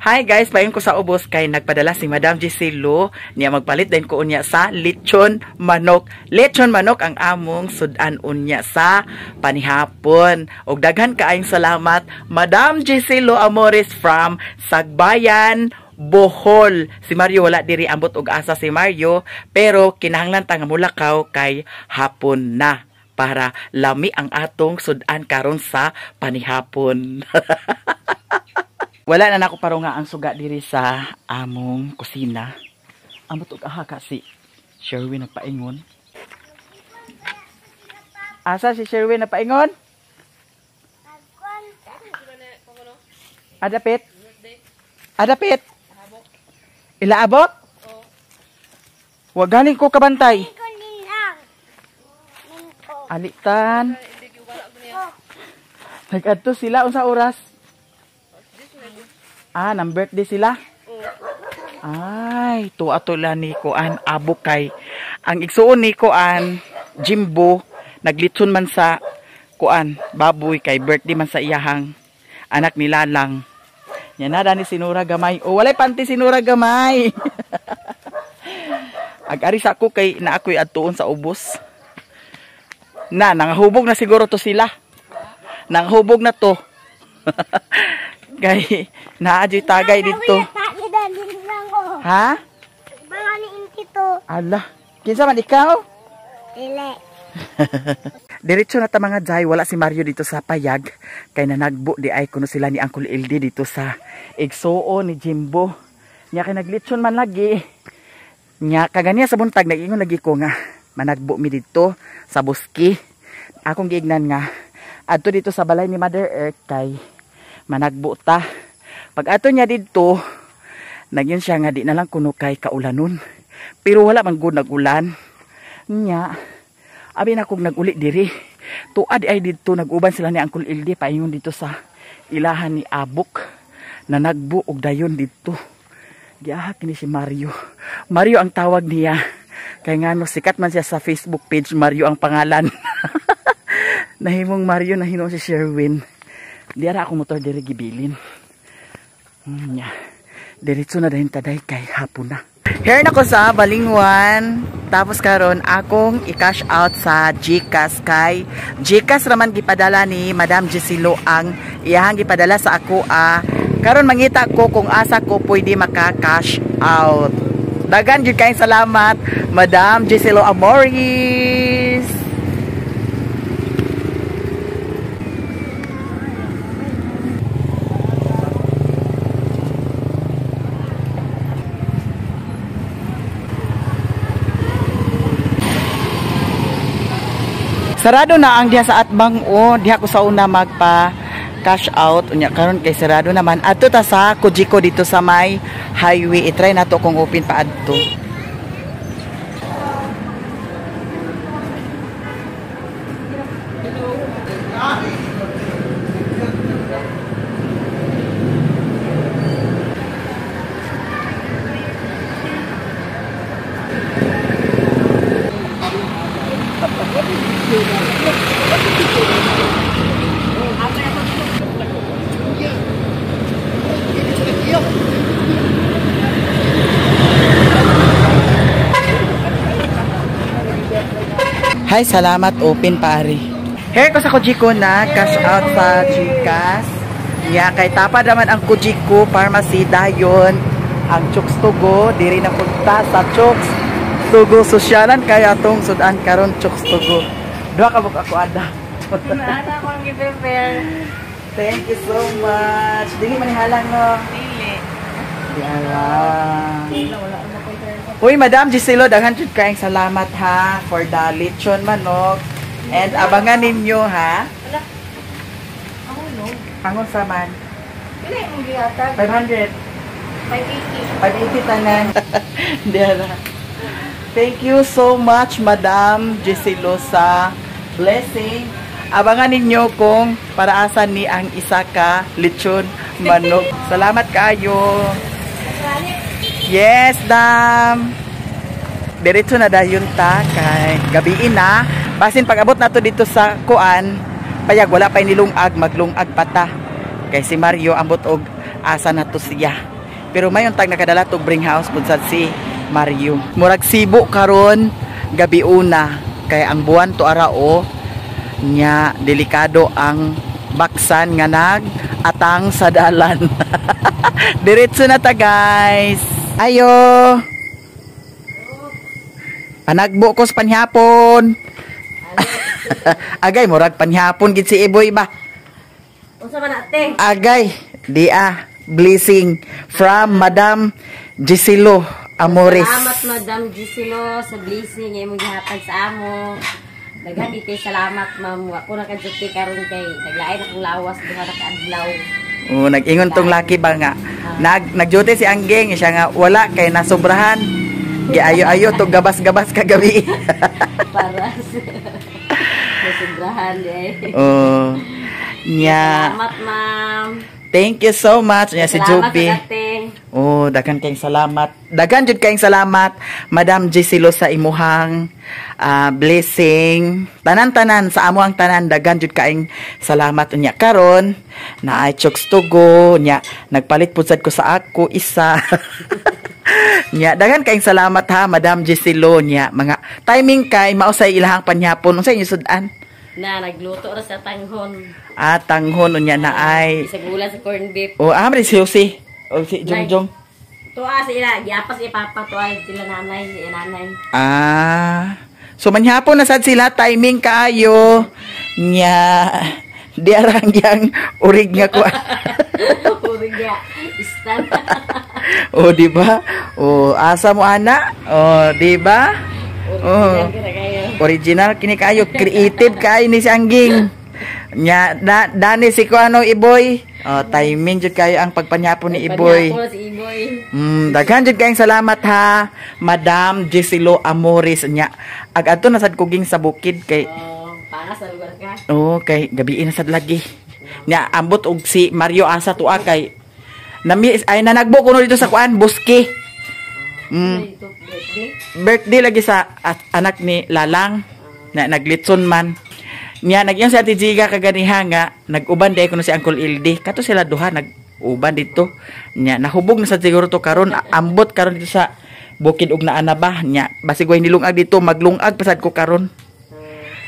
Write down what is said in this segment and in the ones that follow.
Hi guys, payon ko sa ubos kay nagpadala si Madam Giselo niya magpalit din ko unya sa lechon manok. Lechon manok ang among sudan unya sa panihapon. Og daghan kaayong salamat Madam Giselo Amores from Sagbayan, Bohol. Si Mario wala diri, ambot og asa si Mario, pero kinahanglan ta nga mulakaw kay hapon na para lami ang atong sudan karon sa panihapon. Wala na nako parunga ang suga diri sa among kusina. Ambot og aha ka si Sherwin nagpaingon. Asa si Sherwin nagpaingon? Adapit? Adapit? Ilaabot? Wa galing ko kabantay. Alitan. Nag-adto sila unsa oras? Ah, nang birthday sila? Ay, tuwa tula ni Kuan abok kay ang igsuon ni Kuan Jimbo naglitson man sa Kuan baboy kay birthday man sa iyahang anak ni Lalang. Nya na dani sinura gamay. Oh, walay panty sinura gamay. Ag-ari sa ako kay na ako'y adtuon sa ubos. Na nangahubog na siguro to sila. Nanghubog na to. Kay naa dyo'y tagay dito. Ha? Ala, kinsa man ikaw? Dili. Diretso na ta mga jay, wala si Mario dito sa payag kay nanagbo di ay kuno sila ni Uncle Ildi dito sa igsuo ni Jimbo. Nya kay naglitson man lagi. Nya kaganiya sa buntag nag-ingon lagi ko nga managbo mi dito sa buski. Akong giignan nga adto dito sa balay ni Mother Earth kay managbo ta. Pag ato niya didto, nagyun siya nga di na lang kuno kay kaulanon. Pero wala man gud nagulan. Nya, abi na kog naguli diri. Tuad ay didto naguban sila ni Uncle Ildi paingon dito sa ilahan ni Abok na nagbo og dayon didto. Giaha kini si Mario. Mario ang tawag niya. Kay ngano sikat man siya sa Facebook page, Mario ang pangalan. Nahimong Mario na hinuon si Sherwin. Di ara ako motor diri gibilin. Nya. Diretso na dahin taday kay hapon na. Here na ko sa Balingwan. Tapos karon akong i-cash out sa GCash kay GCash raman gipadala ni Madam Giselo ang iyahang gipadala sa ako. Karon mangita ko kung asa ko pwede maka-cash out. Dagan jud kayong salamat Madam Giselo Amores. Sarado na ang diha sa Atbang o diha ko sa una magpa cash out unya karon kay sarado naman adto ta sa Kojiko dito sa may highway. I-try nato kung open pa adto. Hi, salamat open pare. Here ko sa Kojiko na cash out sa GCash. Yeah, kay tapa naman ang Kojiko Pharmacy dayon ang Chooks to Go diri na punta sa Chooks to Go sosyalan kay atong sudan karon Chooks to Go. Duha ka buk ako ada. Naana ko ang gi-prepare. Thank you so much. Dili man halang no. Dili. Yara. Uy, Madam Giselo, daghan jud kaayong salamat ha for the lechon manok. And abangan ninyo ha. Ala. Ang Angon sa man. Pila imong gihatag? 500. 580. 580 tanan. Diara. Thank you so much, Madam Giselo, sa blessing. Abangan ninyo kung paraasa ni ang isa ka lechon manok. Salamat kaayo. Yes, dam. Diretso na dayon ta kay gabiin na. Basin pag-abot nato dito sa kuan, payag wala pay nilungag, maglungag pa ta. Kay si Mario ambot og asa na to siya. Pero mayon tag nakadala tog bring house pud sad si Mario. Murag sibo karon gabi una kay ang buwan to ara o nya delikado ang baksan nga nag atang sa dalan. Diretso na ta guys. Ayo. Panagbo ko sa panhapon. Agay murag panhapon gid si Iboy ba. Unsa man ate? Agay, di ah, blessing from Madam Giselo Amores. Salamat Madam Giselo sa blessing nga imong gihatag sa amo. Daghan kay salamat ma'am. Wa ko nakajuti karon kay naglain akong lawas duha ra ka adlaw. Oh, nag-ingon tong laki ba nga. Nag-duty si Angging, siya nga wala kay nasobrahan. Giayo-ayo tong gabas-gabas kagabi. Para sa nasobrahan eh. Oh. Nya. Salamat ma'am. Thank you so much nya si Salamat Juby. sa ate. Oh, daghan kayong salamat. Daghan jud kayong salamat, Madam Giselo sa imuhang blessing. Tanan-tanan sa amo ang tanan, daghan jud kaayong salamat unya karon. Naay chokes to go nya nagpalit pud sad ko sa ako isa. Nya daghan kayong salamat ha, Madam Giselo nya mga timing kay mao sa ilahang panyapon. Unsa inyo sud-an? Na nagluto ra sa tanghon. Ah, tanghon unya naay. Isang ulan sa corned beef. Oh, ah, si Jose. Oh, si Jongjong. Tuwa sa ila, giapas si papa tuwa sila nanay, si nanay. Ah. So manhapon na sad sila timing kaayo nya di arang yang urig nga ko. Urig ya. Istan. Oh, di ba? Oh, asa mo ana? Oh, di ba? Oh. Original kita kayo. Original kini kaayo, creative kaayo ni si Angging. Nya dani si kuano Iboy. Oh, timing jud kayo ang pagpanyapon ni Iboy. Panyapon si Iboy. Daghan jud kayong salamat ha, Madam Giselo Amores nya. Ag adto na sad kuging sa bukid kay Oh, para sa lugar ka. Oh, kay gabi na sad lagi. Nya ambot og si Mario asa tuwa kay nami ay nanagbo kuno dito sa kuan buski. Ito, birthday. Birthday lagi sa anak ni Lalang na naglitson man. Nya nagyan si Ate Jiga kaganiha nga nag-uban day kuno si Uncle Ildi. Kato sila duha nag-uban dito. Nya nahubog na sa siguro to karon ambot karon dito sa bukid og naa na ba nya basig way nilungag dito maglungag pasad ko karon.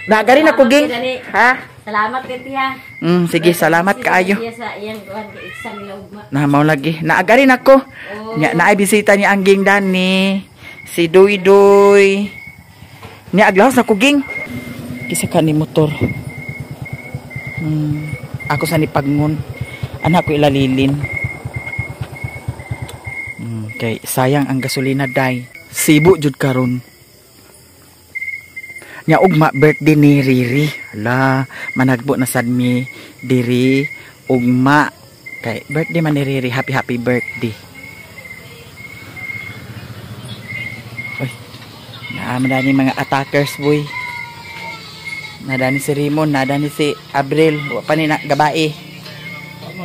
Na gari na kuging. Ha? Salamat kay tiya. Sige, salamat kaayo. Tiya sa iyang kuan kay iksan nila ugma. Na mao lagi. Naagari nako. Nya naay bisita ni Angging Dani. Si Duy Duy. Nya aglahos na kuging. Kisa ka ni motor. Ako sa ni Pagngon. Anak ko ilalilin. Kay sayang ang gasolina day. Sibo jud karon. Nya ugma birthday ni Riri. Ala, managbo na sad mi diri ugma kay birthday man ni Riri. Happy happy birthday. Oy. Naa man mga attackers boy. Nadani si Raymond, nadani si Abril, wa pa ni na gabae.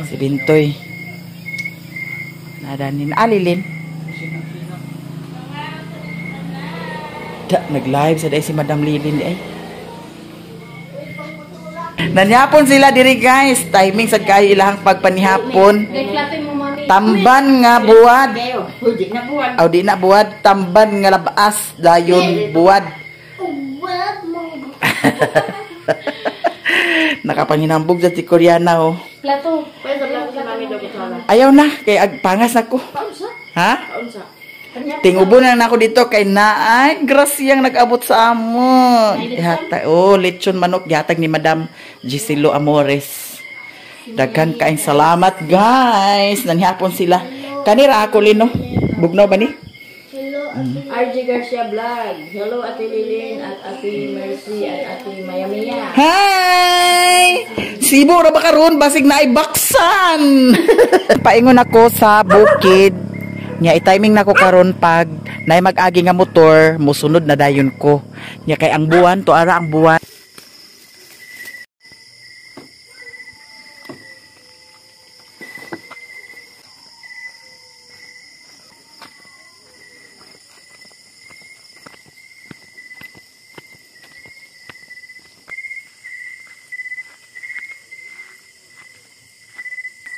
Si Bintoy. Nadani na alilin. Da, nag-live sa day si Madam Lilin ay. Nanyapon sila diri guys. Timing sad kayo ilahang pagpanihapon. Tamban nga buwad. Aw di na buwad, tamban nga labas dayon buwad. Nakapanginambog sa si Koreana oh. Plato. Ayaw na kay agpangas ako. Ha? Tingubo na lang ako dito kay naay grasyang nag-abot sa amo. Yata, oh, lechon manok gihatag ni Madam Giselo Amores. Daghan kaayong salamat guys. Nanihapon sila. Kanira ako lino. Bugnaw ba ni? RJ Garcia Vlog. Hello Ate Lilin at Ate Mercy at Ate Mayamia. Hi! Sibo ra ba karon basig na ay baksan. Paingon ako sa bukid. Nya i-timing nako karon pag naay mag-agi nga motor, mosunod na dayon ko. Nya kay ang buwan to ara ang buwan.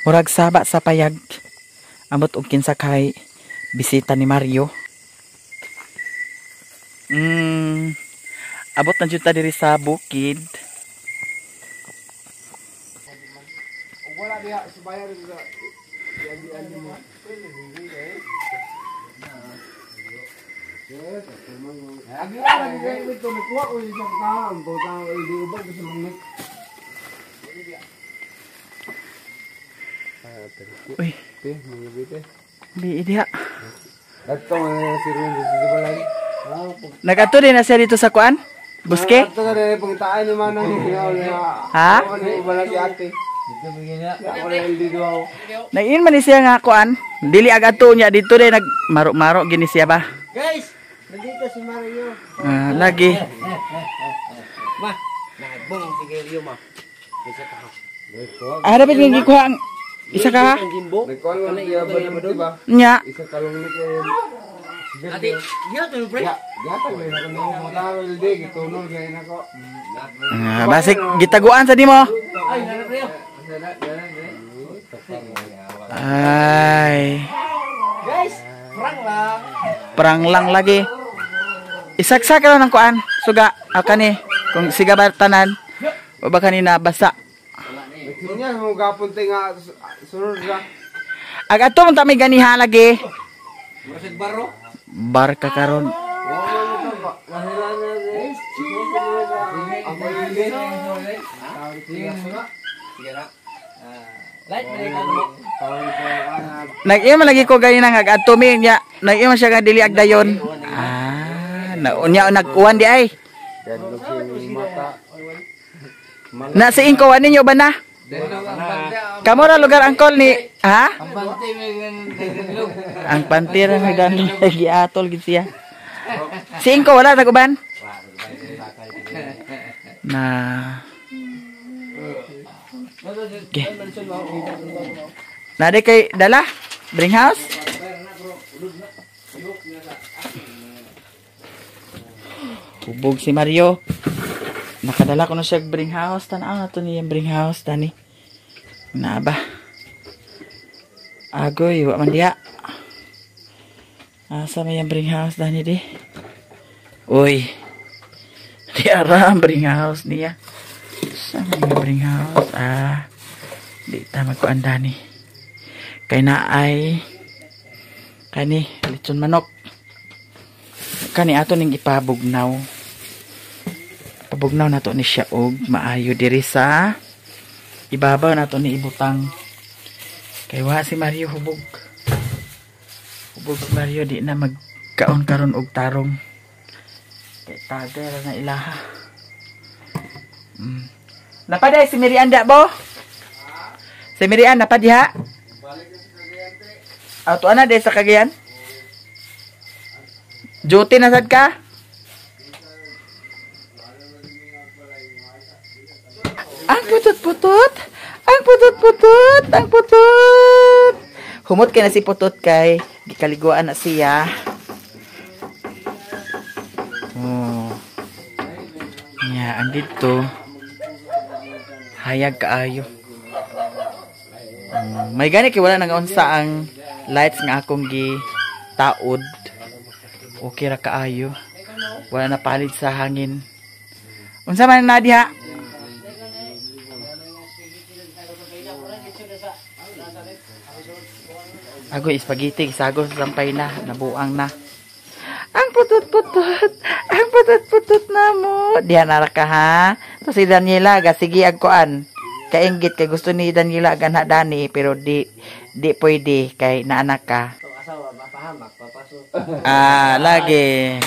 Murag saba sa payag. Amot og kinsa kay bisita ni Mario. Abot na jud ta diri sa bukid. Uy. Bi diha. Nagato din na siya dito sa kuan? Buske? Ha? Nag-in man ni siya nga kuan. Dili agadto niya dito din nag maro-maro gini siya ba? Guys, nandito si Mario. Lagi. Ma, nagbong si Gelio ma. Isa ka. Ah, dapat nga gikuha ang isa ka? Nya. Isa ka lang ni Ate, gihatag mo pre. Gihatag na ako nimo motaro di gitunol gay nako. Basik gitaguan sa nimo. Ay, nana pre. Ay. Guys, prang lang. Prang lang lagi. Isaksak ka lang ng kuan. Suga, kani. Kung siga ba tanan. O ba kanina basa. Sinya mo gapon te nga sunod ra. Ag ato man ta may ganiha lagi. Murag baro. Bar ka karon. Nag-iya man lagi ko ganina nga ag-adto mi nya. Nag-iya man siya nga dili agdayon. Ah, na unya nag-uwan di ay. Na si Inko ninyo ba na? Kamo ra lugar angkol ni ha? Ang panty ra may ganun giatol gid siya. Si Inko wala taguban? Na. Okay. Nade kay dala? Bring house? Hubog si Mario. Nakadala ko na siya bring house. Tanaw na to niya bring house tani. Na ba? Agoy, wa man diha. Asa may ang bring house dani di? Uy. Di ara ang bring house niya. Sa may bring house? Ah. Di ta magkuan dani. Kay na ay kani litson manok. Kani ato ning ipabugnaw. Pabugnaw nato ni siya og maayo diri sa ibabaw nato ni ibutang. Kay wa si Mario hubog. Hubog si Mario di na magkaon karon og tarong. Kay tagay ra na ilaha. Napaday si Mirian da bo? Si Mirian napadiha? Ato ana day sa Cagayan? Duty na sad ka? Ang putot-putot! Ang putot-putot! Ang putot! Humot kay na si putot kay gikaliguan na siya. Oh. Nya, ang dito hayag kaayo. May gani kay wala nang unsa ang lights nga akong gi taod. Okay ra kaayo. Wala na palid sa hangin. Unsa man na diha? Agoy, spaghetti, sago sa sampay na, nabuang na. Ang putot-putot, ang putot-putot na mo. Diha na ra ka ha. To si Daniela, gasigi ag kuan. Kainggit kay gusto ni Daniela ag anak dani, pero di pwede kay naanak ka. Ah, lagi.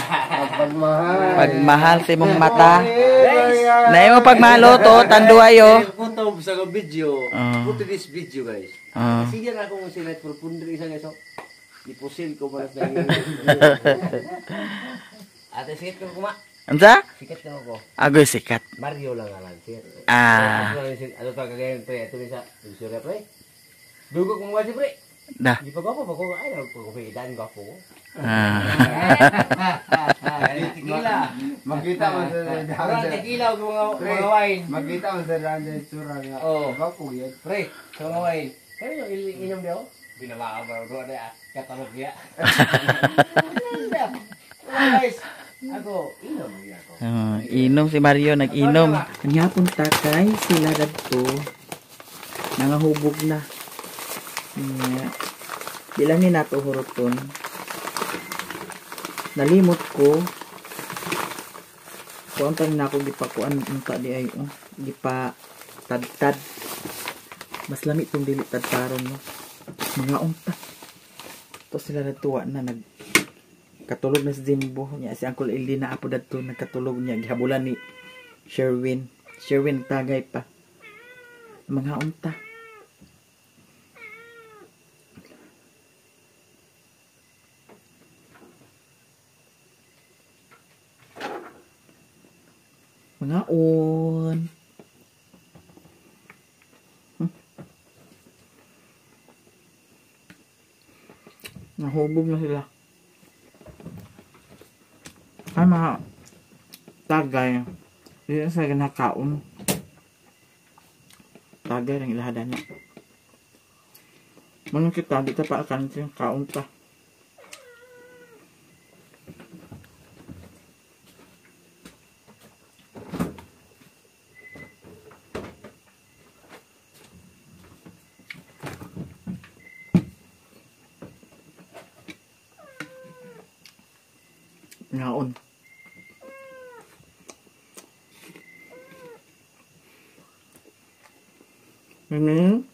Pagmahal. Pagmahal sa imong mata. Na imo pagmahal to, tanduay oh. Punta sa video. Put this video guys. Sige na akong sila for pundri isa guys. Ipusil ko malas na. Ate sikat ko kuma. Unsa? Sikat na ako. Agoy sikat. Mario lang alam. Ah. Ano pa kagayan pre? Ito sa Surya pre. Dugo kong wasi pre. Da. Di pa gwapo pa ko ay ko dan gwapo ko. Ah. Tequila. Makita mo sa tequila o mga wine. Makita mo sa daan sa itsura nga. Oh. Gwapo yan. Pre, sa mga wine. Kaya yung inom daw? Binabaa ba do na katalog niya. Guys, ako inom niya ako. Inom si Mario, nag-inom. Kanyapon ta kay sila dadto. Nangahubog na. Nya. Di lang ni nato huruton. Nalimot ko. Kuan pa na ako gipakuan unta di ay oh, gipa tadtad. Mas lami tong dili tadtaron no. Mga unta. To sila natuwa na nag katulog na si Jimbo niya, si Uncle Ildi na apo dadto nagkatulog niya, gihabulan ni Sherwin. Sherwin tagay pa. Mga unta. Mga on. Nahubog na sila. Ay, mga tagay. Hindi na sila nakaon. Tagay ng ilahada na. Manong kita, di ta pa akan kaon ta. Ngaon. Mimi.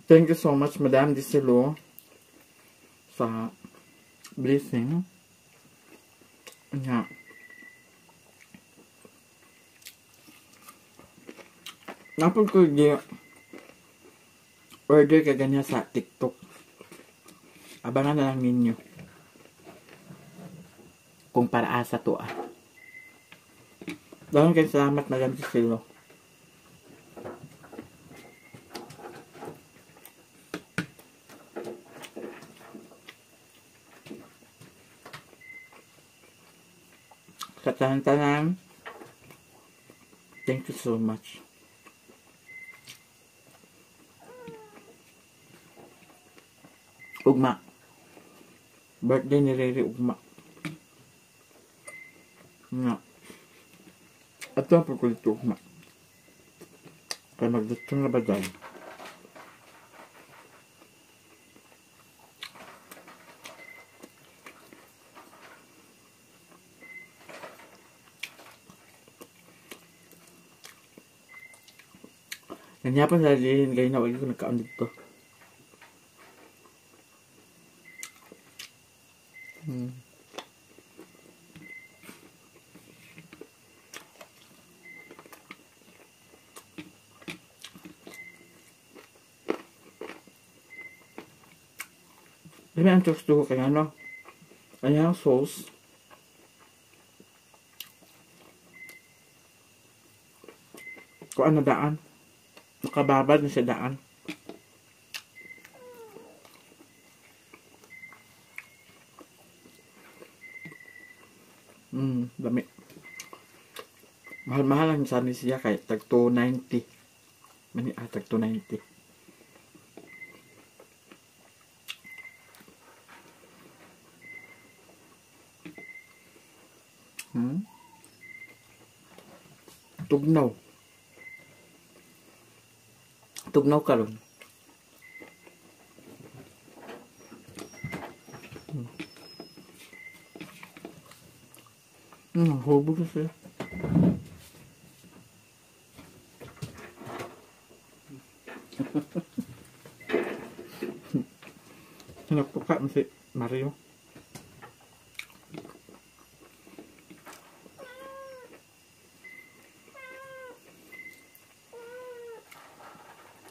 Thank you so much, Madam Dicelo, sa blessing. Nga. Napag ko order ka ganyan sa TikTok. Abangan na lang ninyo. Kung para asa to ah. Dahil kayo salamat, Madam Dicelo. Sa tanan-tanan, thank you so much. Ugma. Birthday ni Rere Ugma. Nga. Ato ang pagkulit Ugma. Kaya magdutong na ba dyan? Ganyan pa sa din kayo na wag ko nagkaon dito. Dami ang gusto ko kaya ano? Ayan ang sauce. Kuan na daan. Nakababad na siya daan. Dami. Mahal-mahal ang sani siya kay tag 290. Mani tag 290. Tugnaw. Tugnaw karon. Hubog na siya. Nagpuka mo si Mario.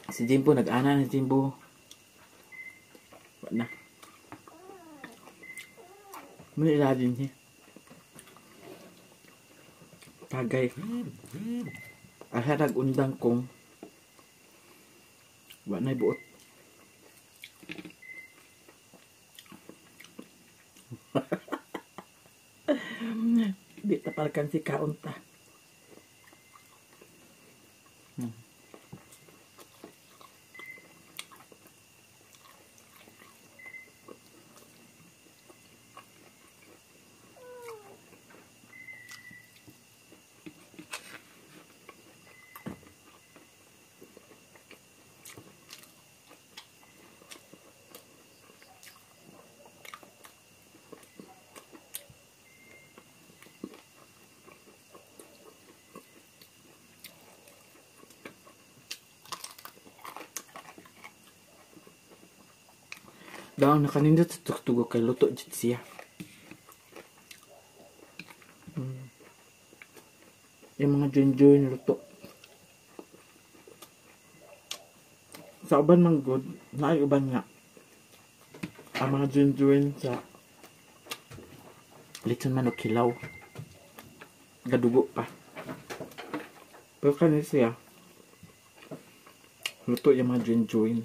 Si Jimbo, nag-ana na si Jimbo. Wala na. Muna ilalim niya. Tagay. Aharag undang kong. Wala na ibuot. Di tapalkan si kaunta. Daw nakanindot sa tugtugo kay luto jud siya. Yung mga junjun luto. Sa uban man good, naay uban nga. Ang mga junjun sa litson manok hilaw. Gadugo pa. Pero kani siya luto yung mga junjun.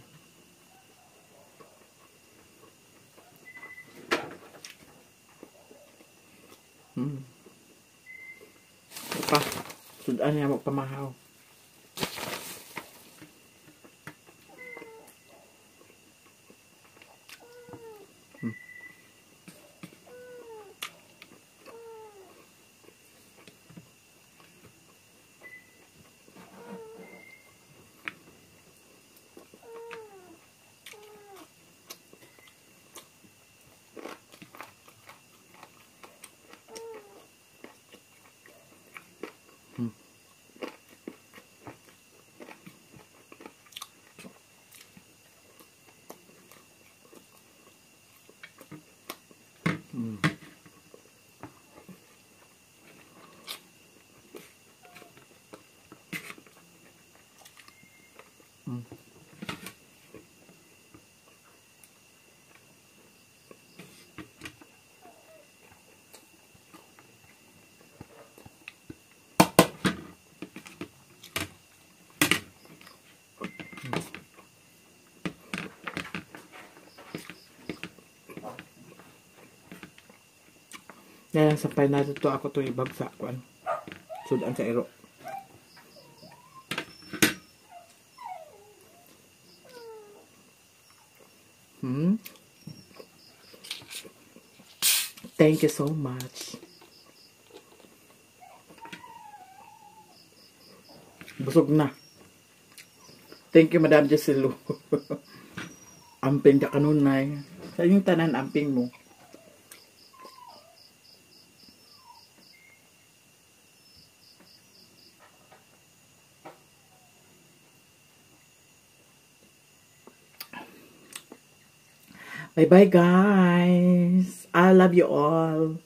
Pa, sudan niya magpamahaw. Yan, sampay na ito ako itong ibagsak. Sudan sa iro. Thank you so much. Busog na. Thank you, Madam Jessilu. Amping ka kanunay. Sa inyong tanan, amping mo. Bye-bye, guys. I love you all.